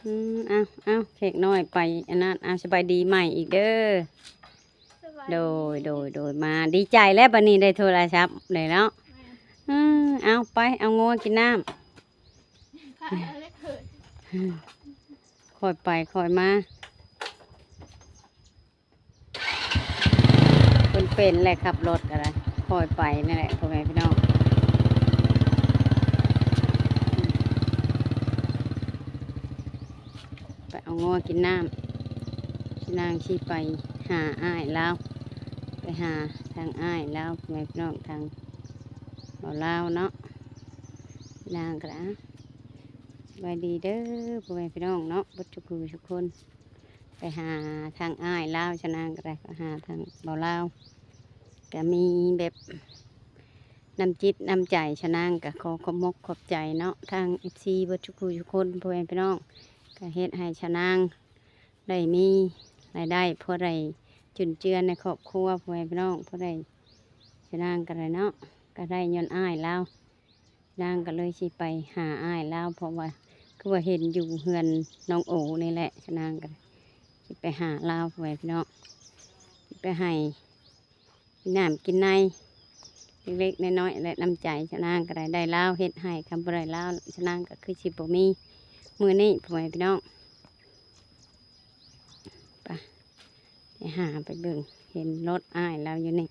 ອືມ ເອົາ ເອົາ ເຄ້ກນ້ອຍໄປອັນນັ້ນ ເອົາ ສະບາຍດີໃໝ່ອີກເດີ. ສະບາຍດີ ໂດຍ ໂດຍ ໂດຍ ມາດີໃຈແລ້ວ ບັດນີ້ໄດ້ໂທລະສັບແລ້ວເນາະ. ແມ່ນ ເອີ ເອົາໄປ ເອົາງົວກິນນ້ຳ ຄ່ອຍໄປຄ່ອຍມາ. ເພິ່ນເປັນແຫຼະ ຂັບລົດກໍໄດ້ ຄ່ອຍໄປນັ້ນແຫຼະ ພໍ່ແມ່ພີ່ນ້ອງ. ໄປເອົາງົວກິນນ້ຳ ນາງຊິໄປຫາອ້າຍລາວ ໄປຫາທາງອ້າຍລາວ ພໍ່ແມ່ພີ່ນ້ອງ ທາງບ່າວລາວເນາະ. ນາງກໍໄດ້ ສະບາຍດີເດີ ພໍ່ແມ່ພີ່ນ້ອງເນາະ ເບິດທຸກຜູ້ທຸກຄົນ. ໄປຫາທາງອ້າຍລາວ ຊະນາງກໍໄດ້ ໄປຫາທາງບ່າວລາວ ກໍມີແບບນ້ຳຈິດນ້ຳໃຈ ຊະນາງກໍຂໍຂອບມົກຂອບໃຈເນາະ ທາງເອັຟຊີເບິດທຸກຜູ້ທຸກຄົນ ພໍ່ແມ່ພີ່ນ້ອງ ກໍເຮັດໃຫ້ຊະນາງໄດ້ມີລາຍໄດ້ ພໍໄດ້ຈຸນເຈືອໃນຄອບຄົວ ພໍ່ແມ່ພີ່ນ້ອງ ພໍໄດ້ ຊະນາງກໍໄດ້ເນາະ ກໍໄດ້ຍ້ອນອ້າຍລາວ. ນາງກໍເລີຍຊິໄປຫາອ້າຍລາວ ເພາະວ່າຄືວ່າເຫັນຢູ່ເຮືອນນ້ອງໂອນີ້ແຫຼະ ນາງກໍຊິໄປຫາລາວ ພໍ່ແມ່ພີ່ນ້ອງ ຊິໄປໃຫ້ກິນນ້ຳກິນໃນເລັກໆນ້ອຍໆ ແລະ ນ້ຳໃຈ ນາງກໍໄດ້ ໄດ້ລາວເຮັດໃຫ້ ຄັນບໍ່ໄດ້ລາວ ນາງກໍຄືຊິບໍ່ມີມື້ນີ້ ພໍ່ແມ່ພີ່ນ້ອງ. ໄປ ໄປຫາໄປເບິ່ງ ເຫັນລົດອ້າຍລາວຢູ່ນີ້.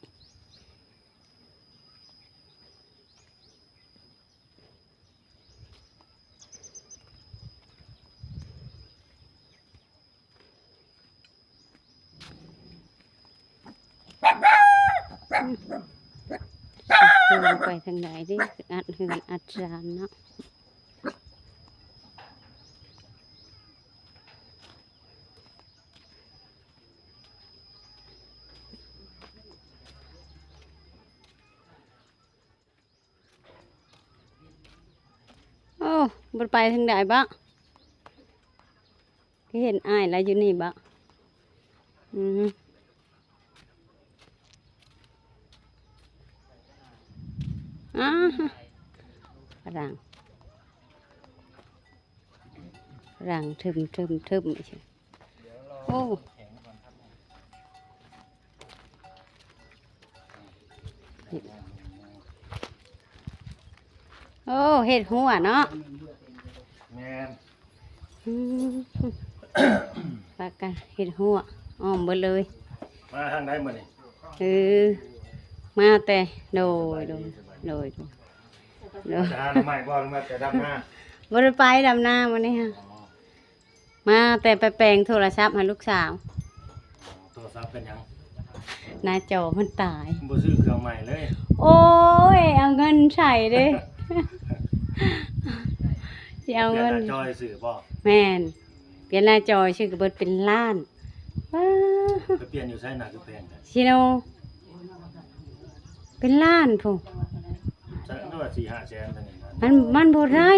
ອືມ ໄປທາງໃດເດ້ ອັດເຮືອນອັດຊານເນາະ. ໂອ້ ບໍ່ໄປທາງໃດບໍ? ຄືເຫັນອ້າຍລາວຢູ່ນີ້ບໍ? ອືມ ອາ ຝຣັ່ງ ຝຣັ່ງ ທຶມ ທຶມ ທຶມ. ໂອ້ ໂອ້ ເຮັດຮົ້ວເນາະ. ແມ່ນ ອືມ ປາກະເຮັດຮົ້ວອ້ອມເບິດເລີຍ. ມາທາງໃດມື້ນີ້? ເອີ ມາແຕ່ ໂດຍ ໂດຍ ໂດຍ ໂດຍ ມາແຕ່ຫາໜໍ່ໄມ້ບໍ່ ຫຼືມາແຕ່ດຳນາ? ບໍ່ໄດ້ໄປດຳນາມື້ນີ້. ອໍ ມາແຕ່ໄປແປງໂທລະສັບໃຫ້ລູກສາວ. ໂທລະສັບເປັນຫຍັງ? ໜ້າຈໍມັນຕາຍ. ບໍ່ຊື້ເຄື່ອງໃໝ່ເລີຍ? ໂອ້ຍ ເອົາເງິນໃສ່ເດ້ ຊິເອົາເງິນ ປ່ຽນໜ້າຈໍຊື່ບໍ? ແມ່ນ ປ່ຽນໜ້າຈໍຊື່ກໍເບິດເປັນລ້ານ. ປາ ໄປປ່ຽນຢູ່ໃສ ໜ້າຄືແພງແທ້? ຊິໂນ ເປັນລ້ານພຸ້ນ. ແສນ ຫຼືວ່າສີ່ຫ້າແສນເທົ່ານີ້ນະ? ມັນ ມັນບໍ່ໄດ້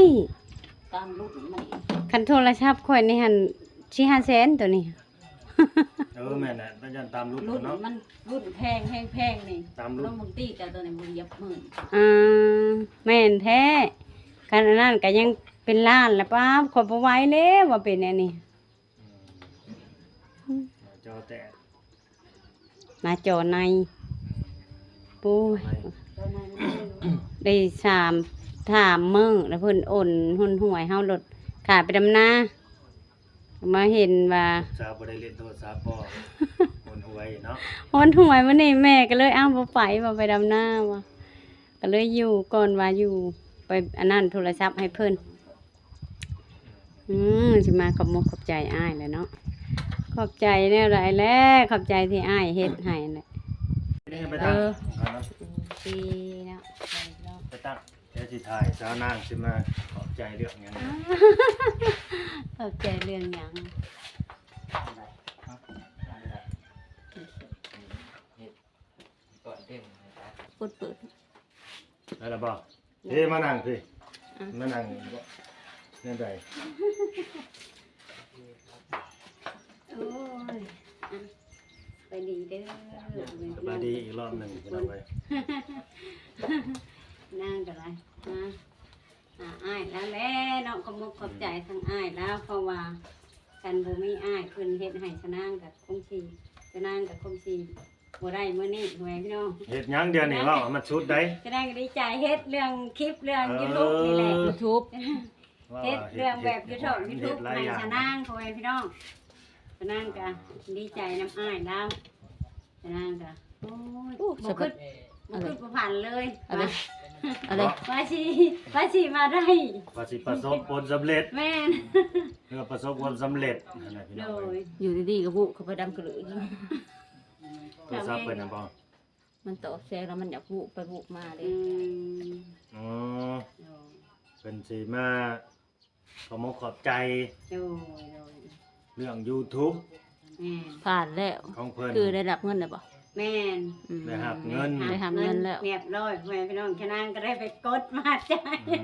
ຕາມລຸ້ນມັນອີກ. ຄັນໂທລະສັບຂ້ອຍນີ້ຫັ້ນ ສີ່ຫ້າແສນໂຕນີ້. ເອີ ແມ່ນແຫຼະ ຕ້ອງຢ້ານຕາມລຸ້ນ ລຸ້ນເນາະ. ມັນລຸ້ນແພງ ແຮງແພງນີ້ ຕາມລຸ້ນ ລົງບາງຕີ ແຕ່ໂຕນີ້ບໍ່ຢາກໝື່ນ. ອ່າ ແມ່ນແທ້ ຄັນອັນນັ້ນກໍຍັງເປັນລ້ານລະ. ປ້າ ຂ້ອຍບໍ່ໄຫວແລ້ວວ່າເປັນແນວນີ້. ອືມ ໜ້າຈໍແຕກ ໜ້າຈໍໃນ. ໂອ້ຍ ໄດ້ສາມ ສາມມື້ແລ້ວ ເພິ່ນໂອນຮຸນຫວຍເຮົາໂລດ ຂາຍໄປດຳນາ ມາເຫັນວ່າ ສາວບໍ່ໄດ້ຫຼິ້ນໂທລະສັບບໍ? ຮຸນຫວຍເນາະ ຮຸນຫວຍມື້ນີ້ ແມ່ກໍເລີຍ ອ້າວ ບໍ່ໄປ ບໍ່ໄປດຳນາວ່າ ກໍເລີຍຢູ່ກ່ອນ ວ່າຢູ່ໄປອັນນັ້ນໂທລະສັບໃຫ້ເພິ່ນ. ອືມ ຊິມາຂອບມົກຂອບໃຈອ້າຍແຫຼະເນາະ. ຂອບໃຈແນວໃດແລະ? ຂອບໃຈທີ່ອ້າຍເຮັດໃຫ້ແຫຼະ. ນີ້ໄປຕັ້ງ ເອີ ເອົາເນາະ ດີເນາະ ໄປເນາະ ໄປຕັ້ງ. ດຽວຊິຖ່າຍສາວນາງຊິມາຂອບໃຈເລື່ອງຫຍັງ. ຂອບໃຈເລື່ອງຫຍັງ? ເປີດ ເປີດ ໄດ້ລະບໍ? ເອີ ມານັ່ງພີ້ ອ່ະ ມານັ່ງນີ້ບໍ? ແນວໃດ? ໂອ້ຍ ອ່ະ ສະບາຍດີເດີ ສະບາຍດີອີກລອບໜຶ່ງ ພີ່ນ້ອງເອີຍ. ນາງກໍໄດ້ມາ ອ່າ ອ້າຍລາວແຫຼະເນາະ ຂອບມຸກຂອບໃຈທາງອ້າຍລາວ ເພາະວ່າຄັນບໍ່ມີອ້າຍເພິ່ນເຮັດໃຫ້ສານາງກໍຄົງຊິ ສານາງກໍຄົງຊິບໍ່ໄດ້ມື້ນີ້ພໍ່ແມ່ພີ່ນ້ອງ. ເຮັດຫຍັງດຽວນີ້ ເວົ້າໃຫ້ມັນສຸດໄດ໋. ສານາງກໍດີໃຈ ເຮັດເລື່ອງຄລິບເລື່ອງ YouTube ນີ້ແຫຼະ YouTube ເຮັດເລື່ອງແບບ YouTube ໃຫ້ສານາງ ພໍ່ແມ່ພີ່ນ້ອງ. ສານາງກໍດີໃຈນຳອ້າຍລາວ ສານາງກໍ ໂອ້ຍ ບໍ່ຄິດ ບໍ່ຄິດບໍ່ຝັນເລີຍ ອັນນີ້ ວ່າຊິ ວ່າຊິມາໄດ້ ວ່າຊິປະສົບຜົນສຳເລັດ. ແມ່ນ ເພື່ອປະສົບຜົນສຳເລັດຫັ້ນແຫຼະພີ່ນ້ອງເອີຍ. ຢູ່ດີໆກໍວຸບເຂົ້າໄປດຳກະລຶ ໂທລະສັບເພິ່ນນະບໍ່ ມັນຕອບແສງແລ້ວມັນຢາກວຸບໄປວຸບມາເດ້. ອືມ ອໍ ໂດຍ ເພິ່ນຊິມາ ຂອບມຸກຂອບໃຈ ໂດຍ ໂດຍ ເລື່ອງ YouTube ແມ່ນ ຜ່ານແລ້ວ ຂອງເພິ່ນ ຄືໄດ້ຮັບເງິນແລ້ວບໍ່? ແມ່ນ ອືມ ໄດ້ຮັບເງິນ ໄດ້ຮັບເງິນແລ້ວ ຮຽບຮ້ອຍ ພໍ່ແມ່ພີ່ນ້ອງ. ສານາງກໍໄດ້ໄປກົດມາຈ່າຍ ອື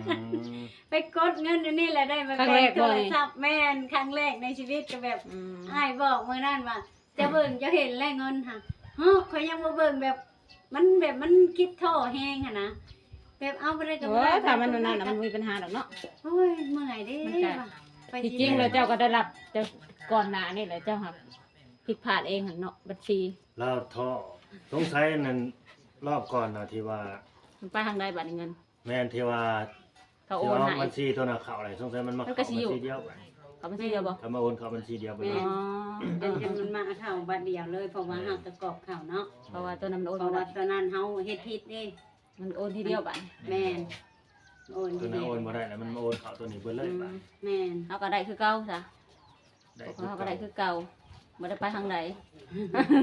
ມ ໄປກົດເງິນອັນນີ້ແຫຼະ ໄດ້ມາແປງໂທລະສັບ. ແມ່ນ ຄັ້ງແລກໃນຊີວິດ ກໍແບບ ອືມ ອ້າຍບອກມື້ນັ້ນວ່າ ເຈົ້າເບິ່ງ ເຈົ້າເຫັນແລ້ວເງິນຫະ? ເຮີ້ ຂ້ອຍຍັງບໍ່ເບິ່ງ ແບບ ມັນແບບ ມັນຄິດທໍ້ແຮງຫັ້ນນະ ແບບເອົາບໍ່ໄດ້ກໍບໍ່ໄດ້. ໂອ້ຍ ຖ້າມັນອັນນັ້ນນະ ມັນບໍ່ມີປັນຫາດອກເນາະ. ໂອ້ຍ ເມື່ອຍເດ້ວ່າ ທີ່ຈິງແລ້ວເຈົ້າກໍໄດ້ຮັບ ເຈົ້າ ກ່ອນໜ້ານີ້ແຫຼະ ເຈົ້າຫາກຜິດພາດເອງຫັ້ນເນາະ ບັນຊີ ລາວທໍ້. ສົງໄສນັ້ນ ລອບກ່ອນນະ ທີ່ວ່າ ມັນໄປທາງໃດບັດນີ້ເງິນ? ແມ່ນ ທີ່ວ່າ ເຂົາໂອນໃຫ້ ບັນຊີໂຕນັ້ນເຂົ້າແລ້ວ ສົງໄສມັນມາເຂົ້າບັນຊີດຽວ ເຂົ້າບັນຊີດຽວບໍ່? ເຂົາມາໂອນເຂົ້າບັນຊີດຽວບັດນີ້ ອໍ ເອີ ຈັ່ງມັນມາເຂົ້າບັດດຽວເລີຍ ເພາະວ່າເຮົາປະກອບເຂົ້າເນາະ ເພາະວ່າໂຕນັ້ນມັນໂອນ ເພາະວ່າໂຕນັ້ນເຮົາເຮັດຜິດເດ້ ມັນໂອນທີດຽວບັດ. ແມ່ນ ໂອນ ໂຕນັ້ນໂອນບໍ່ໄດ້ແລ້ວ ມັນມາໂອນເຂົ້າໂຕນີ້ເບິດເລີຍບັດ. ແມ່ນ ເຮົາກໍໄດ້ຄືເກົ່າຊະ ໄດ້ ພວກເຮົາກໍໄດ້ຄືເກົ່າ ບໍ່ໄດ້ໄປທາງໃດ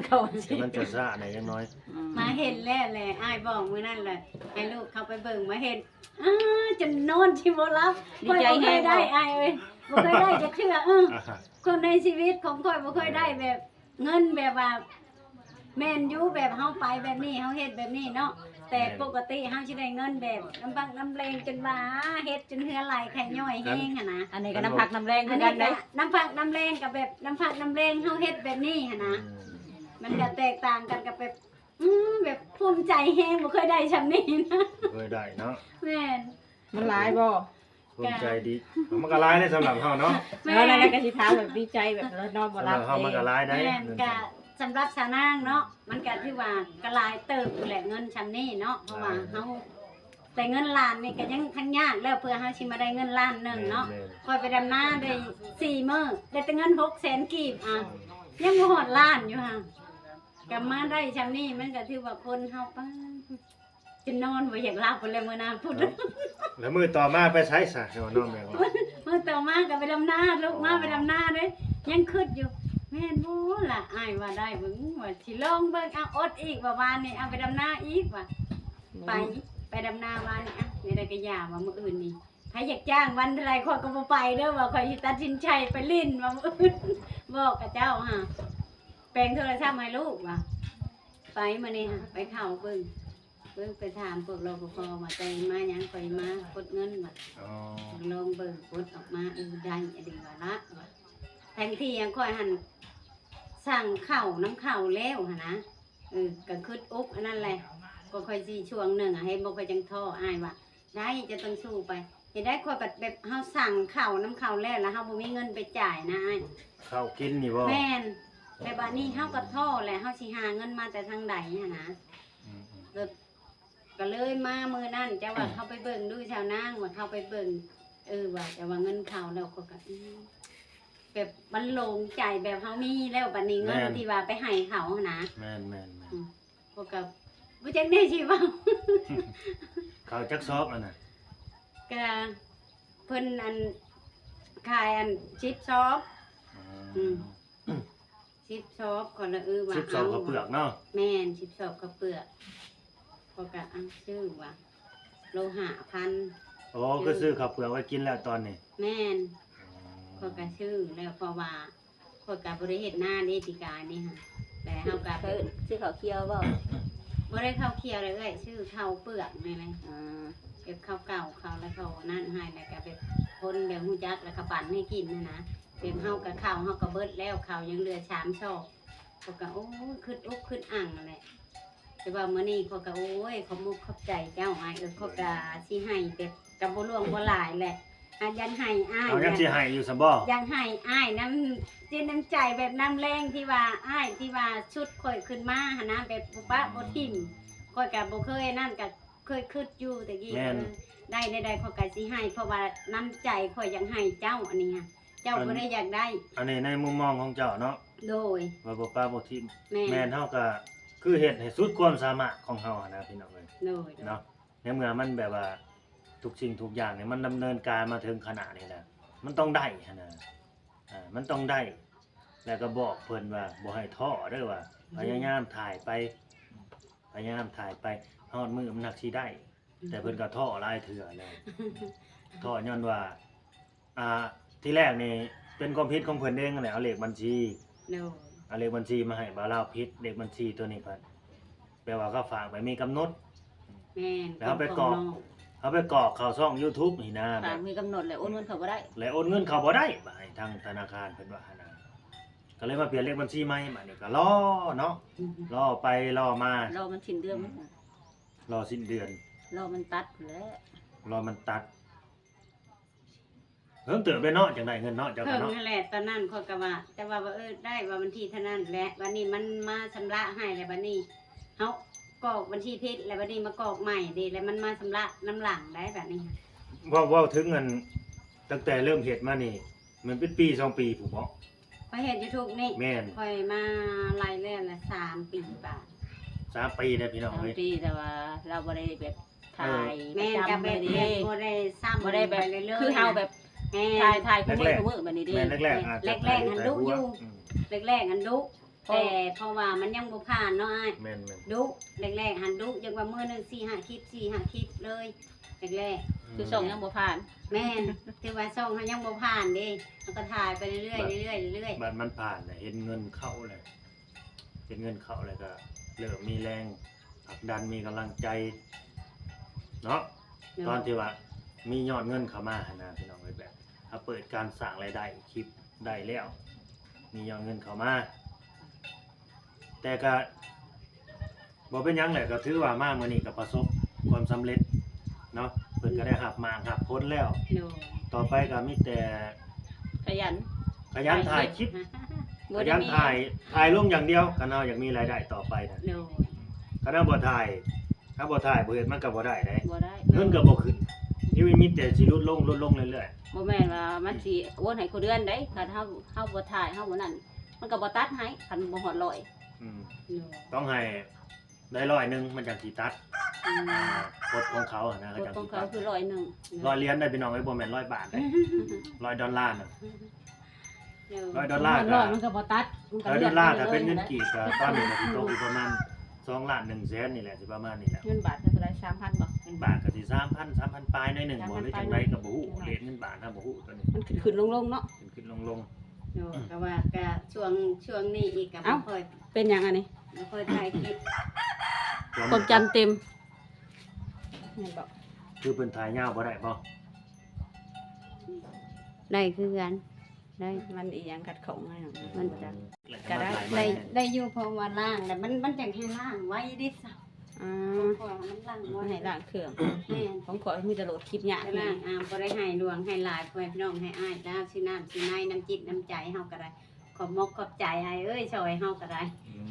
ເຂົາວ່າຊິ ແຕ່ມັນຈະຊ້າແດ່ຢ່າງໜ້ອຍ ອືມ ມາເຫັນແລ້ວແຫຼະ ອ້າຍບອກມື້ນັ້ນແຫຼະ ໃຫ້ລູກເຂົ້າໄປເບິ່ງ ມາເຫັນ ອ້າ ຈົນນອນຊິບໍ່ຫຼັບ. ດີໃຈແຮງ ຂ້ອຍບໍ່ເຄີຍໄດ້ ເນາະ ອ້າຍເອີຍ ບໍ່ເຄີຍໄດ້ຈັກເທື່ອ ເອີ ອ່າຮະ ຄົນໃນຊີວິດຂອງຂ້ອຍບໍ່ເຄີຍໄດ້ແບບ ເງິນແບບວ່າ ແມ່ນຢູ່ ແບບເຮົາໄປແບບນີ້ ເຮົາເຮັດແບບນີ້ເນາະ ແຕ່ ແມ່ນ ປົກກະຕິເຮົາຊິໄດ້ເງິນແບບນ້ຳພັກນ້ຳແຮງ ຈົນວ່າເຮັດຈົນເຫື່ອໄຫຼໄຂ່ຍ້ອຍແຮງຫັ້ນນະ. ອັນນີ້ກໍນ້ຳພັກນ້ຳແຮງຄືກັນເດ້ ນ້ຳພັກນ້ຳແຮງກໍແບບນ້ຳພັກນ້ຳແຮງເຮົາເຮັດແບບນີ້ຫັ້ນນະ ອືມ ມັນກໍແຕກຕ່າງກັນກັບແບບ ອືມ ແບບພູມໃຈແຮງ ບໍ່ເຄີຍໄດ້ຊ່ຳນີ້ນະ ບໍ່ເຄີຍໄດ້ເນາະ. ແມ່ນ ມັນຫຼາຍບໍ່? ພູມໃຈດີ ມັນກໍຫຼາຍເດ້ສຳລັບເຮົາເນາະ. ແມ່ນ ເອີ ແລ້ວກໍຊິຖາມແບບດີໃຈແບບນອນບໍ່ຫຼັບ ສຳລັບເຮົາມັນກໍຫຼາຍໄດ໋. ແມ່ນ ກໍສຳລັບສານາງເນາະ ມັນກໍຖືວ່າກໍຫຼາຍເຕີບຢູ່ແຫຼະ ເງິນຊ່ຳນີ້ເນາະ ເພາະວ່າເຮົາ ແຕ່ເງິນລ້ານນີ້ກໍຍັງທັງຍາກແລ້ວ ເພື່ອເຮົາຊິມາໄດ້ເງິນລ້ານໜຶ່ງເນາະ. ແມ່ນໆ ຂ້ອຍໄປດຳນາໄດ້ສີ່ມື້ ໄດ້ແຕ່ເງິນຫົກແສນກີບ ອ່ະ ຍັງບໍ່ຮອດລ້ານຢູ່ຫາ ກໍມາໄດ້ຊ່ຳນີ້ ມັນກໍຖືວ່າຄົນເຮົາ ປາ ຈົນນອນບໍ່ຢາກຫຼັບພຸ້ນແຫຼະມື້ນັ້ນພຸ້ນ. ແລ້ວມື້ຕໍ່ມາໄປໃສຊະ? ເຈົ້ານອນແບບວ່າ ມື້ຕໍ່ມາກໍໄປດຳນາ ລຸກມາໄປດຳນາເດ້ ຍັງຄິດຢູ່ ແມ່ນບໍ່ລະ ອ້າຍວ່າໄດ້ເບິ່ງ ວ່າຊິລອງເບິ່ງ ເອົາອົດອີກ ວ່າວານນີ້ ເອົາໄປດຳນາອີກ ວ່າ ໄປ ໄປດຳນາວານນີ້ ອ່ະ ແນວໃດກໍຢ່າ ວ່າມື້ອື່ນນີ້ ໃຜຢາກຈ້າງວັນເທົ່າໃດ ຂ້ອຍກໍບໍ່ໄປເດີ ວ່າຂ້ອຍຊິຕັດສິນໃຈໄປຫຼິ້ນ ວ່າມື້ອື່ນ ບອກຂະເຈົ້າຫາ ແປງໂທລະສັບໃຫ້ລູກວ່າ ໄປມື້ນີ້ຫາ ໄປເຂົ້າເບິ່ງ ເບິ່ງ ໄປຖາມພວກ ລປພ ວ່າ ເຈົ້າມາຫຍັງ? ຂ້ອຍມາກົດເງິນ ວ່າ ອໍ ລອງເບິ່ງ ກົດອອກມາ ເອີ ໄດ້ອີ່ຫຼີວ່າລະ ວ່າ ແທນທີ່ຫຍັງ ຂ້ອຍຫັ້ນສັ່ງເຂົ້ານຳເຂົາແລ້ວຫັ້ນນະ ເອີ ກໍຄິດອົກອັນນັ້ນແຫຼະ ກໍຂ້ອຍຊິຊ່ວງໜຶ່ງ ເຫັນບໍ່ ຂ້ອຍຈັ່ງທໍ້ ອ້າຍວ່າ ໄດ້ ເຈົ້າຕ້ອງສູ້ໄປ. ເຮັດໄດ້ ຂ້ອຍກໍແບບ ເຮົາສັ່ງເຂົ້ານຳເຂົາແລ້ວ ແລ້ວເຮົາບໍ່ມີເງິນໄປຈ່າຍນະອ້າຍ ເຂົ້າກິນນີ້ບໍ່? ແມ່ນ ແຕ່ບາດນີ້ເຮົາກໍທໍ້ແຫຼະ ເຮົາຊິຫາເງິນມາແຕ່ທາງໃດຫັ້ນນະ ອືມໆ ແລ້ວກໍເລີຍມາມື້ນັ້ນ ເຈົ້າວ່າເຂົາໄປເບິ່ງດູຊາວນາງ ວ່າເຂົາໄປເບິ່ງ ເອີ ວ່າ ແຕ່ວ່າເງິນເຂົາແລ້ວ ຂ້ອຍກໍ ອືມ ແບບມັນໂລ່ງໃຈ ແບບເຮົາມີແລ້ວ ບາດນີ້ເງິນ ແມ່ນ ທີ່ວ່າໄປໃຫ້ເຂົາຫັ້ນນະ ແມ່ນໆໆ ອືມ ພວກກໍບໍ່ຈັກແນວຊິເວົ້າ ເຂົ້າຈັກຊອບອັນນະ? ກະເພິ່ນອັນ ຂາຍອັນສິບຊອບ ອໍ ອືມ ສິບຊອບ ຂ້ອຍລະ ເອີ ວ່າ ສິບຊອບເຂົ້າເປືອກເນາະ ແມ່ນ ສິບຊອບເຂົ້າເປືອກ ຂ້ອຍກະ ເອົາ ຊື້ວ່າ ໂລຫ້າພັນ ອໍ ຄືຊື້ເຂົ້າເປືອກໄວ້ກິນແລ້ວຕອນນີ້ ແມ່ນ ອໍ ຂ້ອຍກະຊື້ແລ້ວ ເພາະວ່າ ຂ້ອຍກະບໍ່ໄດ້ເຮັດນາເດ້ ປີກາຍນີ້ຫັ້ນ ແຕ່ເຮົາກະ ຊື້ເຂົ້າຂຽວບໍ່? ບໍ່ໄດ້ເຂົ້າຂຽວເລີຍເອື້ອຍ ຊື້ເຂົ້າເປືອກນີ້ແຫຼະ ອ່າ ແບບເຂົ້າເກົ່າເຂົາ ແລ້ວເຂົານັ້ນໃຫ້ ແລ້ວກະແບບຄົນແບບຮູ້ຈັກ ແລ້ວກະປັນໃຫ້ກິນຫັ້ນນະ ແບບເຮົາກະເຂົ້າເຮົາກະເບິດແລ້ວ ເຂົ້າຍັງເຫຼືອສາມຊອກ ຂ້ອຍກະ ໂອ້ຍ ຄຶດອົກຄຶດອັ່ງຫັ້ນແຫຼະ ແຕ່ວ່າມື້ນີ້ຂ້ອຍກະ ໂອ້ຍ ຂອບມຸກຂອບໃຈເຈົ້າອ້າຍເອີຍ ຂ້ອຍກະຊິໃຫ້ແບບ ກໍບໍ່ຫຼວງບໍ່ຫຼາຍແຫຼະ ຫາກຢາກໃຫ້ອ້າຍ ເອົາ ຍັງຊິໃຫ້ຢູ່ຊັ້ນບໍ່? ຢາກໃຫ້ອ້າຍນຳຈິດນຳໃຈ ແບບນຳແຮງທີ່ວ່າ ອ້າຍທີ່ວ່າຊຸດຂ້ອຍຂຶ້ນມາຫັ້ນນະ ແບບບໍ່ປະບໍ່ຖິ້ມ ຂ້ອຍກໍບໍ່ເຄີຍອັນນັ້ນ ກໍເຄີຍຄິດຢູ່ແຕ່ກີ້ ແມ່ນ ເອີ ໄດ້ແນວໃດຂ້ອຍກໍຊິໃຫ້ ເພາະວ່ານຳໃຈຂ້ອຍຢາກໃຫ້ເຈົ້າ ອັນນີ້ຫັ້ນ ເຈົ້າບໍ່ໄດ້ຢາກໄດ້ ອັນນີ້ໃນມຸມມອງຂອງເຈົ້າເນາະ ໂດຍ ວ່າບໍ່ປະບໍ່ຖິ້ມ ແມ່ນ ແມ່ນ ເຮົາກໍຄືເຮັດໃຫ້ສຸດຄວາມສາມາດຂອງເຮົາຫັ້ນນະ ພີ່ນ້ອງເອີຍ ໂດຍ ເນາະ ໃນເມື່ອມັນແບບວ່າທຸກສິ່ງທຸກຢ່າງນີ້ມັນດຳເນີນການມາເຖິງຂະນະນີ້ແລ້ວ ມັນຕ້ອງໄດ້ຫັ້ນນະ ອ່າ ມັນຕ້ອງໄດ້ ແລ້ວກໍບອກເພິ່ນວ່າບໍ່ໃຫ້ທໍ້ເດີ ວ່າພະຍາຍາມຖ່າຍໄປ ພະຍາຍາມຖ່າຍໄປ ຮອດມື້ມັນນັກຊິໄດ້ ແຕ່ເພິ່ນກໍທໍ້ຫຼາຍເທື່ອແລ້ວ ທໍ້ຍ້ອນວ່າ ອ່າ ທີແລກນີ້ເປັນຄວາມຜິດຂອງເພິ່ນເອງຫັ້ນແຫຼະ ເອົາເລກບັນຊີ ໂດຍ ເອົາເລກບັນຊີມາໃຫ້ບ່າວລາວຜິດ ເລກບັນຊີຕົວນີ້ພັດ ແປວ່າເຂົາຝາກໄປມີກຳນົດ ແມ່ນ ແລ້ວເຮົາໄປກອກ ເຮົາໄປກອກເຂົ້າຊ່ອງຢູທູບນີ້ນະ ແບບມີກຳນົດ ແລ້ວໂອນເງິນເຂົ້າບໍ່ໄດ້ ແລ້ວໂອນເງິນເຂົ້າບໍ່ໄດ້ ບາດນີ້ທາງທະນາຄານເພິ່ນວ່າຫັ້ນນະ ກໍເລີຍມາປ່ຽນເລກບັນຊີໃໝ່ ບາດນີ້ກໍລໍເນາະ ລໍໄປລໍມາ ລໍມັນສິ້ນເດືອນ ອືມ ລໍສິ້ນເດືອນ ລໍມັນຕັດພຸ້ນແຫຼະ ລໍມັນຕັດ ເຫິງເຕີບເດ້ເນາະ ຈັ່ງໄດ້ເງິນເນາະ ເຈົ້າກໍເນາະ ເພິ່ນຫັ້ນແຫຼະ ຕອນນັ້ນຂ້ອຍກໍວ່າ ແຕ່ວ່າ ວ່າ ເອີ ໄດ້ວ່າວັນທີເທົ່ານັ້ນແຫຼະ ບັດນີ້ມັນມາຊຳລະໃຫ້ແລ້ວ ບັດນີ້ເຮົາກອກບັນທີຜິດ ແລ້ວບັດນີ້ມາກອກໃໝ່ເດ້ ແລ້ວມັນມາຊຳລະນຳຫຼັງໄດ໋ ບັດນີ້ ເວົ້າ ເວົ້າເຖິງອັນ ຕັ້ງແຕ່ເລີ່ມເຮັດມານີ້ ແມ່ນເປັນປີສອງປີພຸ້ນບໍ? ຂ້ອຍເຮັດຢູທູບນີ້ ແມ່ນ ຂ້ອຍມາໄລ່ແລ້ວລະສາມປີປາຍ ສາມປີເດ້ພີ່ນ້ອງເອີຍ ສາມປີ ແຕ່ວ່າລາວບໍ່ໄດ້ແບບ ເອີ ຖ່າຍ ແມ່ນ ປະຈຳ ກໍແບບ ເລີຍເດ້ ແບບບໍ່ໄດ້ຊ້ຳ ບໍ່ໄດ້ແບບ ໄປເລື້ອຍໆ ຄືເຮົາແບບ ແມ່ນ ຖ່າຍ ຖ່າຍຄູ່ມື້ ແມ່ນ ຄູ່ມື້ແບບນີ້ເດ້ ແມ່ນ ແລກໆ ອາດຈະ ແລກໆ ຫັ້ນດຸຢູ່ ອືມ ແລກໆ ຫັ້ນດຸ ເພາະ ແຕ່ເພາະວ່າມັນຍັງບໍ່ຜ່ານເນາະອ້າຍ ແມ່ນໆ ດຸ ແລກໆ ຫັ້ນດຸ ຈັ່ງວ່າມື້ໜຶ່ງສີ່ຫ້າຄລິບ ສີ່ຫ້າຄລິບເລີຍ ແລກໆ ອືມ ຄືຊ່ອງຍັງບໍ່ຜ່ານ ແມ່ນ ຖືວ່າຊ່ອງເຮົາຍັງບໍ່ຜ່ານເດ້ ເຮົາກໍຖ່າຍໄປເລື້ອຍໆ ເລື້ອຍໆ ເລື້ອຍໆ ບາດມັນຜ່ານແລ້ວ ເຫັນເງິນເຂົ້າແລ້ວ ເຫັນເງິນເຂົ້າແລ້ວກໍເລີ່ມມີແຮງຜັກດັນ ມີກຳລັງໃຈເນາະ ໂດຍ ຕອນທີ່ວ່າມີຍອດເງິນເຂົ້າມາຫັ້ນນະ ພີ່ນ້ອງເອີຍ ແບບເຮົາເປີດການສ້າງລາຍໄດ້ ຄລິບໄດ້ແລ້ວ ມີຍອດເງິນເຂົ້າມາ ແຕ່ກໍບໍ່ເປັນຫຍັງແຫຼະ ກໍຖືວ່າມາມື້ນີ້ກໍປະສົບຄວາມສຳເລັດເນາະ ເພິ່ນກໍໄດ້ຮັບໝາກຮັບຜົນແລ້ວ ໂດຍ ຕໍ່ໄປກໍມີແຕ່ ຂະຫຍັນ ຂະຫຍັນຖ່າຍຄລິບ ຂະຫຍັນຖ່າຍ ຖ່າຍລົງຢ່າງດຽວ ຄັນເຮົາຢາກມີລາຍໄດ້ຕໍ່ໄປນະ ໂດຍ ຄັນເຮົາບໍ່ຖ່າຍ ເຮົາບໍ່ຖ່າຍ ບໍ່ເຮັດ ມັນກໍບໍ່ໄດ້ເດ້ ບໍ່ໄດ້ ເງິນກໍບໍ່ຂຶ້ນ ມີ ມີແຕ່ຊິຫຼຸດລົງ ຫຼຸດລົງເລື້ອຍໆ ບໍ່ແມ່ນວ່າມັນຊິໂອນໃຫ້ຄູ່ເດືອນເດ້ ຄັນເຮົາ ເຮົາບໍ່ຖ່າຍ ເຮົາບໍ່ນັ້ນ ມັນກໍບໍ່ຕັດໃຫ້ ຄັນບໍ່ຮອດຮ້ອຍ ອືມ ໂດຍ ຕ້ອງໃຫ້ ໄດ້ຮ້ອຍໜຶ່ງມັນຈັ່ງຊິຕັດ ອືມ ກົດຂອງເຂົາຫັ້ນນະ ກົດຂອງເຂົາຄືຮ້ອຍໜຶ່ງ ຮ້ອຍຫຼຽນເດ້ພີ່ນ້ອງເອີຍ ບໍ່ແມ່ນຮ້ອຍບາດເດ້ ຮ້ອຍດອນລານະ ໂດຍ ຮ້ອຍດອນລາ ມັນກໍ ມັນກໍບໍ່ຕັດ ມັນກໍ ຮ້ອຍດອນລາ ຖ້າເປັນເງິນກີບກໍຕອນນີ້ກໍຊິຕົກຢູ່ປະມານສອງລ້ານໜຶ່ງແສນນີ້ແຫຼະ ຊິປະມານນີ້ແຫຼະ ເງິນບາດກໍເທົ່າໃດ ສາມພັນບໍ່? ເງິນບາດກໍຊິສາມພັນ ສາມພັນປາຍໜ້ອຍໜຶ່ງ ສາມພັນ ບໍ່ ຫຼື ປາຍ ຈັ່ງໃດກໍບໍ່ຮູ້ ເລດເງິນບາດເຮົາບໍ່ຮູ້ຕອນນີ້ ມັນຂຶ້ນໆລົງໆເນາະ ຂຶ້ນໆລົງໆ ໂດຍ ກໍວ່າກໍຊ່ວງ ຊ່ວງນີ້ອີກກໍ ເອົ້າ ບໍ່ຄ່ອຍ ເປັນຫຍັງອັນນີ້? ບໍ່ຄ່ອຍຖ່າຍຄລິບ ຄວາມຈຳເຕັມ ແມ່ນບໍ່? ຄືເພິ່ນຖ່າຍຍາວບໍ່ໄດ້ບໍ່? ໄດ້ຄືກັນ ໄດ້ ມັນອີຫຍັງຂັດຂ້ອງຫັ້ນນະ ມັນ ແລ້ວກໍ ກໍໄດ້ ມາຖ່າຍໃໝ່ ໄດ້ ໄດ້ຢູ່ ເພາະວ່າລ້າງແລ້ວມັນ ມັນຈັ່ງໃຫ້ລ້າງໄວເດ້ຊະ ອືມ ຂອງຂ້ອຍມັນລ້າງໄວ ໃຫ້ລ້າງເຄື່ອງ ແມ່ນ ຂອງຂ້ອຍມີແຕ່ໂຫຼດຄລິບຍາກ ແຕ່ລ້າງ ອ່າ ບໍ່ໄດ້ໃຫ້ຫຼວງໃຫ້ຫຼາຍ ພໍ່ແມ່ພີ່ນ້ອງ ໃຫ້ອ້າຍລາວ ຊື້ນ້ຳຊື້ໃນ ນ້ຳຈິດນ້ຳໃຈເຮົາກໍໄດ້ ຂອບມົກຂອບໃຈອ້າຍເອີຍ ຊ່ອຍເຮົາກໍໄດ້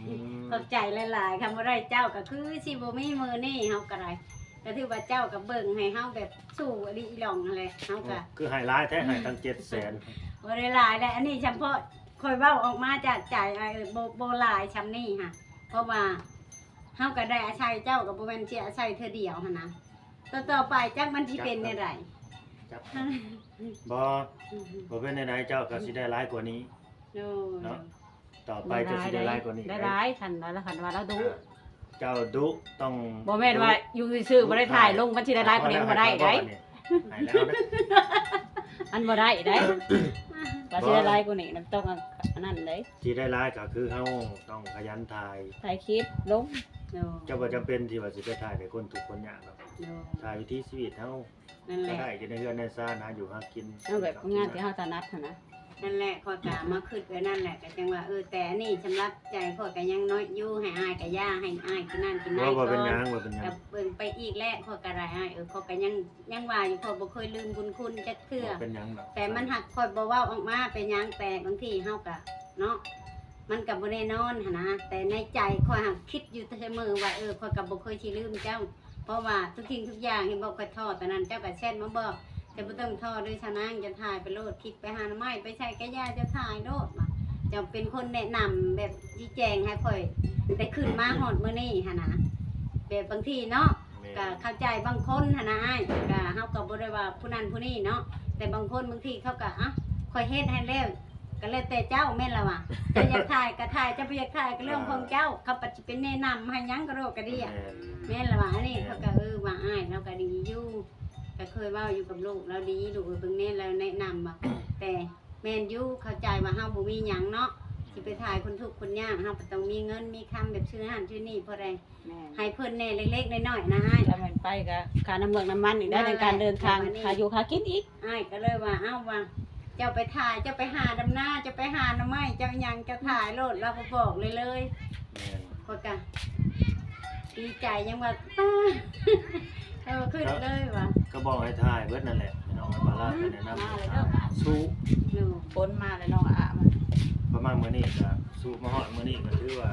ອືມ ຂອບໃຈຫຼາຍໆ ຄັນບໍ່ໄດ້ເຈົ້າກໍຄືຊິບໍ່ມີມື້ນີ້ ເຮົາກໍໄດ້ ກໍຖືວ່າເຈົ້າກໍເບິ່ງໃຫ້ເຮົາແບບສູ້ອີ່ຫຼີອີ່ຫຼອງຫັ້ນແຫຼະ ເຮົາກໍ ຄືໃຫ້ຫຼາຍແທ້ ໃຫ້ຕັ້ງເຈັດແສນ ບໍ່ໄດ້ຫຼາຍແຫຼະ ອັນນີ້ສຳເພາະຂ້ອຍເວົ້າອອກມາຈາກໃຈອ້າຍເອີຍ ບໍ່ ບໍ່ຫຼາຍຊ່ຳນີ້ຫະ ເພາະວ່າເຮົາກໍໄດ້ອາໄສເຈົ້າ ກໍບໍ່ແມ່ນຊິອາໄສເທື່ອດຽວຫັ້ນນະ ຕໍ່ໆໄປຈັກມັນຊິເປັນແນວໃດ ຈັກ ບໍ່ ບໍ່ເປັນແນວໃດ ເຈົ້າກໍຊິໄດ້ຫຼາຍກວ່ານີ້ ໂດຍ ເນາະ ຕໍ່ໄປຈະຊິໄດ້ຫຼາຍກວ່ານີ້ ໄດ້ຫຼາຍ ຄັນວ່າ ຄັນວ່າລາວດຸ ເຈົ້າດຸ ຕ້ອງ ບໍ່ແມ່ນວ່າຢູ່ຊື່ໆ ບໍ່ໄດ້ຖ່າຍລົງ ມັນຊິໄດ້ຫຼາຍກວ່ານີ້ ບໍ່ໄດ້ໃດ໋ ໃຫ້ແລ້ວນະ ມັນບໍ່ໄດ້ໃດ໋ ວ່າຊິໄດ້ຫຼາຍກວ່ານີ້ ມັນຕ້ອງອັນນັ້ນໃດ໋ ຊິໄດ້ຫຼາຍກໍຄືເຮົາຕ້ອງຂະຫຍັນຖ່າຍ ຖ່າຍຄລິບລົງ ໂດຍ ເຈົ້າບໍ່ຈຳເປັນທີ່ວ່າຊິໄປຖ່າຍແຕ່ຄົນທຸກຄົນຍາກດອກ ໂດຍ ຖ່າຍວິຖີຊີວິດເຮົາ ນັ້ນແຫຼະ ກໍໄດ້ຢູ່ໃນເຮືອນໃນຊານ ຫາຢູ່ຫາກິນ ເອົາແບບງານທີ່ເຮົາຖະໜັດຫັ້ນນະ ນັ້ນແຫຼະ ຂ້ອຍກະມາຄິດແບບນັ້ນແຫຼະ ກະຈັ່ງວ່າ ເອີ ແຕ່ອັນນີ້ສຳລັບໃຈຂ້ອຍກະຍັງນ້ອຍຢູ່ ໃຫ້ອ້າຍກະຢ່າ ໃຫ້ອ້າຍກິນນັ້ນກິນນີ້ ບໍ່ ບໍ່ເປັນຫຍັງ ບໍ່ເປັນຫຍັງ ກະເບິ່ງໄປອີກແຫຼະ ຂ້ອຍກະໄດ້ອ້າຍ ເອີ ຂ້ອຍກະຍັງ ຍັງວ່າຢູ່ ຂ້ອຍບໍ່ເຄີຍລືມບຸນຄຸນຈັກເທື່ອ ບໍ່ເປັນຫຍັງດອກ ແຕ່ມັນຫາກຂ້ອຍບໍ່ເວົ້າອອກມາເປັນຫຍັງ ແຕ່ບາງທີເຮົາກະເນາະ ມັນກະບໍ່ແນ່ນອນຫັ້ນນະ ແຕ່ໃນໃຈຂ້ອຍຫາກຄິດຢູ່ສະເໝີວ່າ ເອີ ຂ້ອຍກະບໍ່ເຄີຍຊິລືມເຈົ້າ ເພາະວ່າທຸກສິ່ງທຸກຢ່າງ ເຫັນບໍ່ ຂ້ອຍທໍ້ຕອນນັ້ນ ເຈົ້າກະແຊັດມາບອກ ເຈົ້າບໍ່ຕ້ອງທໍ້ເດີຊານາງ ເຈົ້າຖ່າຍໄປໂລດ ຄລິບໄປຫາໜໍ່ໄມ້ ໄປໃສກະຢ່າ ເຈົ້າຖ່າຍໂລດວ່າ ເຈົ້າເປັນຄົນແນະນຳ ແບບຊີ້ແຈງໃຫ້ຂ້ອຍໄດ້ຂຶ້ນມາຮອດມື້ນີ້ຫັ້ນນະ ແບບບາງທີເນາະ ແມ່ນ ກະເຂົ້າໃຈບາງຄົນຫັ້ນນະອ້າຍ ກະເຮົາກະບໍ່ໄດ້ວ່າຜູ້ນັ້ນຜູ້ນີ້ເນາະ ແຕ່ບາງຄົນບາງທີເຂົາກະ ອະ ຂ້ອຍເຮັດໃຫ້ແລ້ວ ກະແລ້ວແຕ່ເຈົ້າ ແມ່ນລະວ່າ ເຈົ້າຢາກຖ່າຍກະຖ່າຍ ເຈົ້າບໍ່ຢາກຖ່າຍກະເລື່ອງຂອງເຈົ້າ ເຂົາປັດຊິໄປແນະນຳໃຫ້ຫຍັງກະໂດກກະເດຍ ແມ່ນ ແມ່ນລະວ່າ ອັນນີ້ ແມ່ນ ເຂົາກະ ເອີ ວ່າອ້າຍລາວກະດີຢູ່ ກະເຄີຍເວົ້າຢູ່ກັບລູກລາວດີ ລູກເອີຍ ເບິ່ງແນ່ລາວແນະນຳວ່າ ແຕ່ແມ່ນຢູ່ ເຂົ້າໃຈວ່າເຮົາບໍ່ມີຫຍັງເນາະ ຊິໄປຖ່າຍຄົນທຸກຄົນຍາກ ເຮົາກະຕ້ອງມີເງິນມີຄຳ ແບບຊື້ຫັ້ນຊື້ນີ້ພໍໄດ້ ແມ່ນ ໃຫ້ເພິ່ນແດ່ເລັກໆນ້ອຍໆນະອ້າຍ ຖ້າແມ່ນໄປກະຄ່ານ້ຳເມືອກນ້ຳມັນອີກໄດ້ ໃນການເດີນທາງ ຄ່າຢູ່ຄ່າກິນອີກ ອ້າຍກະເລີຍວ່າ ເອົ້າ ວ່າ ເຈົ້າໄປຖ່າຍ ເຈົ້າໄປຫາດຳນາ ເຈົ້າໄປຫາໜໍ່ໄມ້ ເຈົ້າຫຍັງ ເຈົ້າຖ່າຍໂລດ ລາວກະບອກເລີຍເລີຍ ແມ່ນ ຂ້ອຍກະດີໃຈ ຍັງວ່າ ເອີ ຄຶດເລີຍວ່າ ກະບອກໃຫ້ຖ່າຍເບິດນັ້ນແຫຼະ ພີ່ນ້ອງ ເວລາເພິ່ນແນະນຳ ມາເລີຍເດີ ສູ້ ຝົນມາແລ້ວນ້ອງອາ ປະມານມື້ນີ້ກະສູ້ມາຮອດມື້ນີ້ກະຖືວ່າ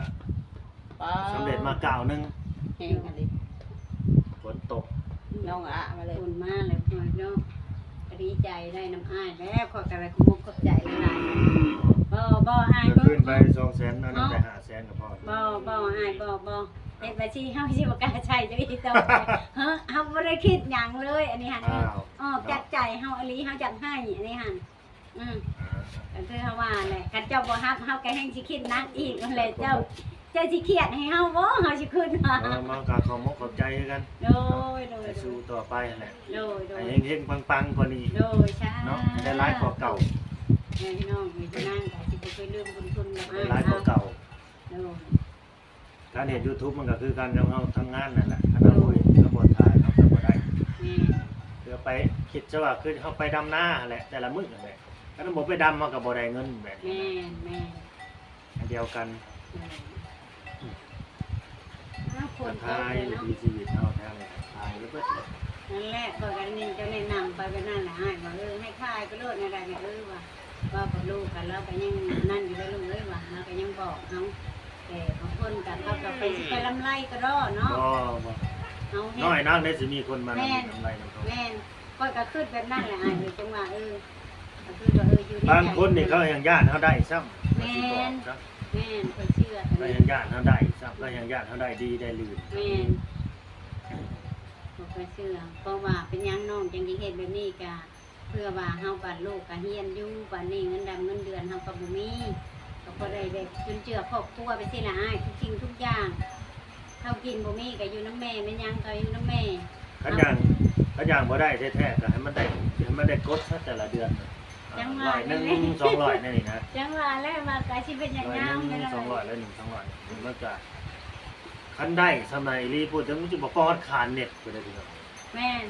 ປ້າ ສຳເລັດມາກ້າວໜຶ່ງ ແຮງອີ່ຫຼີ ຝົນຕົກ ນ້ອງອາມາເລີຍ ຝົນມາແລ້ວ ເນາະ ກະດີໃຈໄດ້ນຳອ້າຍແລ້ວ ຂໍກະໄດ້ຂອບອົກຂອບໃຈຫຼາຍໆ ບໍ່ ບໍ່ອ້າຍ ຄືນໄປສອງແສນ ເອົານຳແຕ່ຫ້າແສນກະພໍ ບໍ່ ບໍ່ອ້າຍ ບໍ່ ບໍ່ ເຮັດແບບຊີ້ເຮົາຊິບໍ່ກ້າໃຊ້ເຈົ້າອີກຕໍ່ໄປ ເຮີ ເຮົາບໍ່ໄດ້ຄິດຫຍັງເລີຍ ອັນນີ້ຫັ້ນ ອອກຈາກໃຈເຮົາອີ່ຫຼີ ເຮົາຢາກໃຫ້ ອັນນີ້ຫັ້ນ ອືມ ກະຄືເຮົາວ່າແຫຼະ ຄັນເຈົ້າບໍ່ຮັບ ເຮົາກະແຮ່ງຊິຄິດໜັກອີກຫັ້ນແຫຼະ ເຈົ້າ ເຈົ້າຊິຄຽດໃຫ້ເຮົາບໍ່ ເຮົາຊິຄືນມາ ເອີ ມາກະຂອບອົກຂອບໃຈຄືກັນ ໂດຍ ໂດຍ ໃຫ້ສູ້ຕໍ່ໄປຫັ້ນແຫຼະ ໂດຍ ໂດຍ ໃຫ້ເຮັງໆປັງໆກວ່ານີ້ ໂດຍ ສາທຸ ເນາະ ໃຫ້ໄດ້ຫຼາຍກວ່າເກົ່າ ແມ່ພີ່ນ້ອງ ແມ່ນນາງກະຊິບໍ່ເຄີຍລືມບຸນຄຸນດອກ ໃຫ້ໄດ້ຫຼາຍກວ່າເກົ່າ ໂດຍ ການເຮັດຢູທູບມັນກະຄືກັນກັບເຮົາທຳງານນັ້ນແຫຼະ ຄັນເຮົາບໍ່ເຮັດ ເຮົາບໍ່ຖ່າຍ ເຮົາກະບໍ່ໄດ້ ແມ່ນ ຄືໄປ ຄິດຊະວ່າຄືເຮົາໄປດຳນາຫັ້ນແຫຼະ ແຕ່ລະມື້ຫັ້ນແຫຼະ ຄັນບໍ່ໄປດຳເຮົາກະບໍ່ໄດ້ເງິນແບບນີ້ ແມ່ນ ແມ່ນ ອັນດຽວກັນ ແມ່ນ ອ້າວ ຝົນຕົກ ກະຖ່າຍ ແລ້ວເນາະ ວິຖີຊີວິດເຮົາແທ້ເລີຍ ຖ່າຍໄປເບິດ ນັ້ນແຫຼະ ຂ້ອຍກະໄດ້ຍິນເຈົ້າແນະນຳໄປແບບນັ້ນແຫຼະ ອ້າຍວ່າ ເອີ ໃຫ້ຖ່າຍໄປໂລດແນວໃດ ເອີ ວ່າ ເວົ້າກັບລູກກະ ລາວກະຍັງນັ້ນຢູ່ເດີລູກເອີຍວ່າ ລາວກະຍັງບອກເຮົາ ແຕ່ບາງຄົນກະເຂົາກະໄປ ຊິໄປລຳໄລກະດໍ້ເນາະ ບໍ່ ບໍ່ ເຮົາເຮັດ ນ້ອຍນາງໄດ້ຊິມີຄົນມາ ແມ່ນ ລຳໄລນຳເຂົາ ແມ່ນ ຂ້ອຍກະຄຶດແບບນັ້ນແຫຼະອ້າຍ ຈັ່ງວ່າ ເອີ ກະຄືວ່າ ເອີ ຢູ່ໃນໃຈ ບາງຄົນນີ້ເຂົາຍັງຢ້ານເຮົາໄດ້ຊ້ຳ ແມ່ນ ວ່າຊິບອກຊະ ແມ່ນ ຂ້ອຍເຊື່ອ ເຂົາຍັງຢ້ານເຮົາໄດ້ຊ້ຳ ເຂົາຍັງຢ້ານເຮົາໄດ້ດີໄດ້ລື່ນ ແມ່ນ ຂ້ອຍເຊື່ອ ເພາະວ່າເປັນຫຍັງນ້ອງຈັ່ງໄດ້ເຮັດແບບນີ້ ກະ ເພື່ອວ່າເຮົາບາດລູກກະຮຽນຢູ່ ບາດນີ້ເງິນດຳເງິນເດືອນເຮົາກະບໍ່ມີ ກະພໍໄດ້ແບບຈຸນເຈືອຄອບຄົວໄປຊີ້ລະອ້າຍ ທຸກສິ່ງທຸກຢ່າງ ເຮົາກິນບໍ່ມີກະຢູ່ນຳແມ່ ແມ່ນຫຍັງກະຢູ່ນຳແມ່ ຄັນຢ່າງ ຄັນຢ່າງບໍ່ໄດ້ແທ້ໆ ກະໃຫ້ມັນໄດ້ ໃຫ້ມັນໄດ້ກົດຊະແຕ່ລະເດືອນ ຈັ່ງວ່າ ຮ້ອຍໜຶ່ງ ສອງຮ້ອຍແນວນີ້ນະ ຈັ່ງວ່າແຫຼະ ວ່າກະຊິເປັນຫຍັງ ຮ້ອຍໜຶ່ງ ສອງຮ້ອຍ ຮ້ອຍໜຶ່ງ ສອງຮ້ອຍ ມັນກະ ຄັນໄດ້ສ່ຳນັ້ນອີ່ຫຼີ ພຸ້ນ ມັນຊິບໍ່ພໍຮອດຄ່າເນັດພຸ້ນເດີພີ່ນ້ອງ ແມ່ນ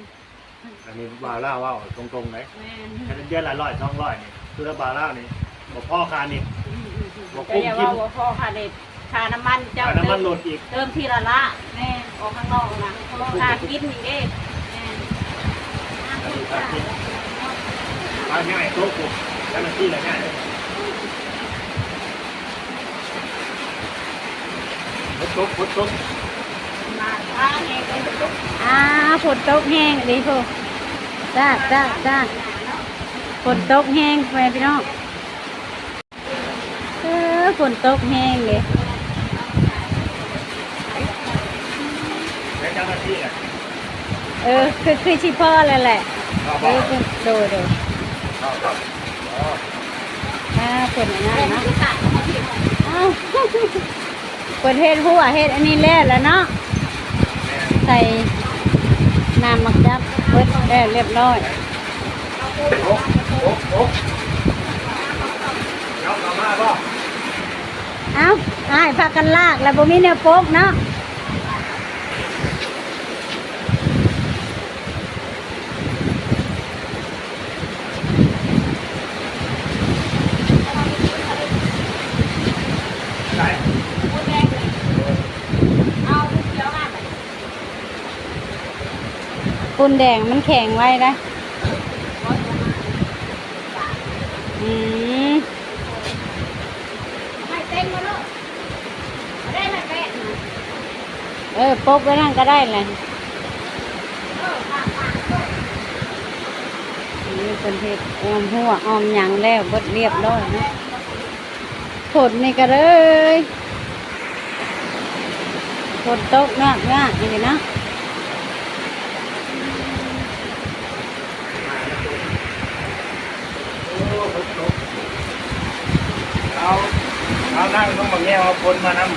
ອັນນີ້ບ່າວລາວເວົ້າຕົງໆເດ້ ແມ່ນ ຄັນເດືອນລະຮ້ອຍ ສອງຮ້ອຍນີ້ ຄືບ່າວລາວນີ້ ບໍ່ພໍຄ່າເນັດ ອືມ ບໍ່ກຸ້ມກິນ ກະຢ່າເວົ້າບໍ່ພໍຄ່າເນັດ ຄ່ານ້ຳມັນເຈົ້າ ຄ່ານ້ຳມັນລົດອີກ ເຕີມທີລະລ້ານ ແມ່ນ ອອກຂ້າງນອກນະ ຄ່າກິນອີກເດ້ ແມ່ນ ຄ່າກິນ ຄ່າຍ້າຍໂຕະພຸ້ນ ເຈົ້າໜ້າທີ່ລະຍ້າຍເດ້. ຝົນຕົກ ຝົນຕົກ ອາ ຝົນຕົກແຮງອີ່ຫຼີພຸ້ນ ຈ້າ ຈ້າ ຈ້າ ຝົນຕົກແຮງ ພໍ່ແມ່ພີ່ນ້ອງ ເອີ ຝົນຕົກແຮງເດ້ ເອີ ຄື ຄືຊິພໍແລ້ວແຫຼະ ພໍ ພໍ ເອີ ໂດຍ ໂດຍ ພໍ ພໍ ອາ ເພິ່ນອັນນັ້ນເນາະ ເພິ່ນເຮັດຮົ້ວເຮັດອັນນີ້ແລ້ວລະເນາະ ໃສ່ນ້ຳໝາກຈັບເບິດແລ້ວລຽບຮ້ອຍ ເອົ້າ ອ້າຍພາກັນລາກລະ ບໍ່ມີແນວປົກເນາະ. ຝຸ່ນແດງມັນແຂງໄວໄດ໋. ອືມ ເອີ ປົກໄວ້ນັ້ນກໍໄດ້ແຫຼະ. ນີ້ເພິ່ນເຮັດອ້ອມຮົ້ວອ້ອມຫຍັງແລ້ວເບິດລຽບຮ້ອຍເນາະ. ຝົນນີ້ກໍເລີຍ ຝົນຕົກງາກໆ ນີ້ເນາະ. ເອົາ ເອົາ ນັ່ງລົງ ບັກແງວ ເອົາຝົນມານຳ.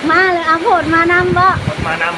ມາເລີຍ ເອົາຝົນມານຳບໍ? ຝົນມານຳ.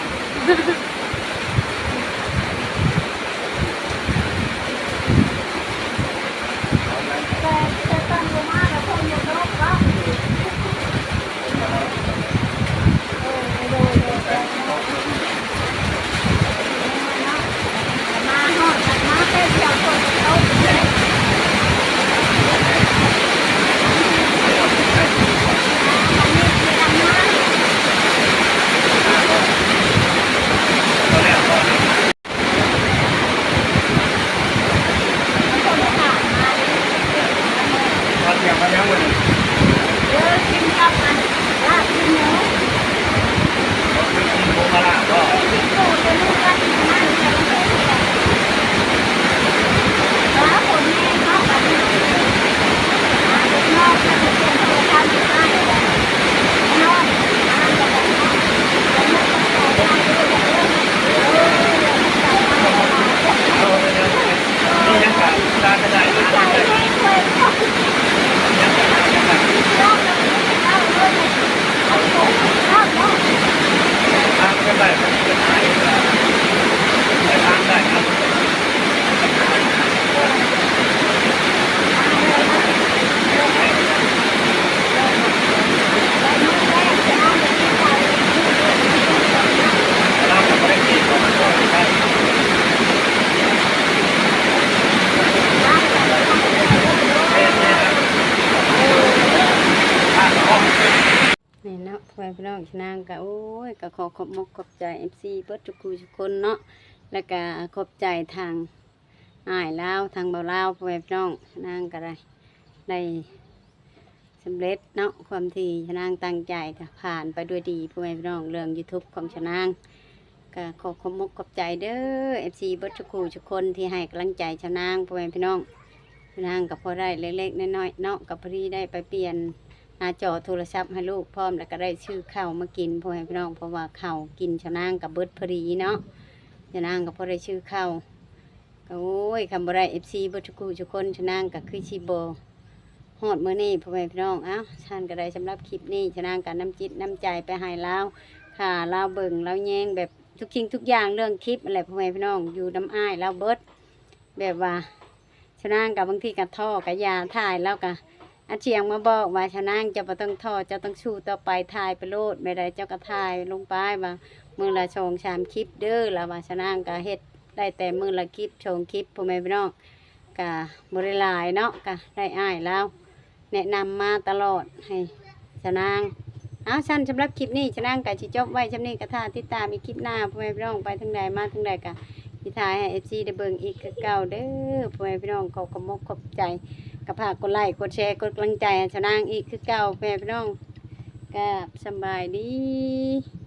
ນີ້ເນາະ ພໍ່ແມ່ພີ່ນ້ອງ ຊະນາງກະ ໂອ້ຍ ກະຂໍຂອບມົກຂອບໃຈ ເອັຟຊີ ເບິດທຸກຜູ້ທຸກຄົນເນາະ ແລ້ວກະຂອບໃຈທາງອ້າຍລາວ ທາງບ່າວລາວ ພໍ່ແມ່ພີ່ນ້ອງ ຊະນາງກະໄດ້ ໄດ້ສຳເລັດເນາະ ຄວາມທີ່ຊະນາງຕັ້ງໃຈກະຜ່ານໄປດ້ວຍດີ ພໍ່ແມ່ພີ່ນ້ອງ ເລື່ອງຢູທູບຂອງຊະນາງ. ກະຂໍຂອບມົກຂອບໃຈເດີ ເອັຟຊີ ເບິດທຸກຜູ້ທຸກຄົນທີ່ໃຫ້ກຳລັງໃຈຊາວນາງ ພໍ່ແມ່ພີ່ນ້ອງ. ຊາວນາງກະພໍໄດ້ເລັກໆນ້ອຍໆເນາະ ກະພໍດີໄດ້ໄປປ່ຽນໜ້າຈໍໂທລະສັບໃຫ້ລູກພ້ອມ ແລ້ວກະໄດ້ຊື້ເຂົ້າມາກິນ ພໍ່ແມ່ພີ່ນ້ອງ ເພາະວ່າເຂົ້າກິນຊາວນາງກະເບິດພໍດີເນາະ ຊາວນາງກະພໍໄດ້ຊື້ເຂົ້າ. ໂອ້ຍ ຄັນບໍ່ໄດ້ ເອັຟຊີ ເບິດທຸກຜູ້ທຸກຄົນ ຊາວນາງກະຄືຊິບໍ່ຮອດມື້ນີ້ ພໍ່ແມ່ພີ່ນ້ອງ. ເອົ້າ ຊັ້ນກະໄດ້ ສຳລັບຄລິບນີ້ ຊາວນາງກະນ້ຳຈິດນ້ຳໃຈໄປໃຫ້ລາວ ຖ້າລາວເບິ່ງລາວແຍງແບບທຸກສິ່ງທຸກຢ່າງ ເລື່ອງຄລິບຫັ້ນແຫຼະ ພໍ່ແມ່ພີ່ນ້ອງ ຢູ່ນຳອ້າຍລາວເບິດ ແບບວ່າ ຊາວນາງກະບາງທີກະທໍ້ ກະຢ່າຖ່າຍ ລາວກະອັດສຽງມາບອກວ່າ ຊາວນາງ ເຈົ້າບໍ່ຕ້ອງທໍ້ ເຈົ້າຕ້ອງສູ້ຕໍ່ໄປ ຖ່າຍໄປໂລດ ແບບໃດເຈົ້າກະຖ່າຍລົງໄປວ່າ ມື້ລະສອງສາມຄລິບເດີ ລາວວ່າ. ຊາວນາງກະເຮັດໄດ້ແຕ່ມື້ລະຄລິບສອງຄລິບ ພໍ່ແມ່ພີ່ນ້ອງ ກະບໍ່ໄດ້ຫຼາຍເນາະ ກະໄດ້ອ້າຍລາວແນະນຳມາຕະຫຼອດໃຫ້ຊາວນາງ. ເອົາ ຊັ້ນສຳລັບຄລິບນີ້ ຊາວນາງກະຊິຈົບໄວ້ຊ່ຳນີ້ ກະຖ້າຕິດຕາມອີກຄລິບໜ້າ ພໍ່ແມ່ພີ່ນ້ອງ ໄປທາງໃດມາທາງໃດກະ ຊິຖ່າຍໃຫ້ ເອັຟຊີ ໄດ້ເບິ່ງອີກຄືເກົ່າເດີ ພໍ່ແມ່ພີ່ນ້ອງ. ຂໍຂອບມົກຂອບໃຈກະຝາກກົດໄລ້ ກົດແຊ ກົດກຳລັງໃຈໃຫ້ຊາວນາງອີກຄືເກົ່າ ພໍ່ແມ່ພີ່ນ້ອງ. ກາບສະບາຍດີ.